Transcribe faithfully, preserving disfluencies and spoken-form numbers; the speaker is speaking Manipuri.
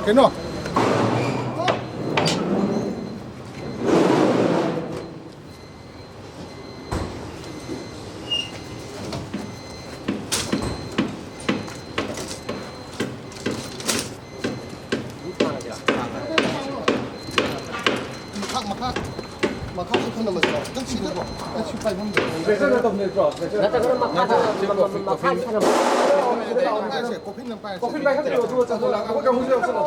ꯀꯩꯅꯣ? ꯃꯈꯥ, ꯃꯈꯥ, ꯃꯈꯥ ꯆꯠꯊꯅꯕꯁꯦ ꯈꯤꯇꯪ ꯁꯤꯡꯉꯨꯀꯣ꯫ ꯑꯩ ꯁꯤ ꯄꯥꯏꯐꯝꯗꯣ꯫ ꯅꯠꯇ꯭ꯔꯒꯅ ꯃꯈꯥꯗ, ꯃꯈꯥꯗ ꯁꯥꯟꯅꯕ꯫ ꯄꯥꯏꯔꯁꯦ, ꯀꯣꯐꯤ ꯑꯃ ꯄꯥꯏꯔꯁꯦ꯫ ꯀꯣꯐꯤ ꯄꯥꯏꯈꯠꯄꯤꯔꯣ, ꯑꯗꯨꯒ ꯆꯠꯂꯣ꯫ ꯑꯩꯈꯣꯏ ꯀꯥꯡꯕꯨꯁꯦ ꯌꯥꯎꯁꯜꯂꯣ꯫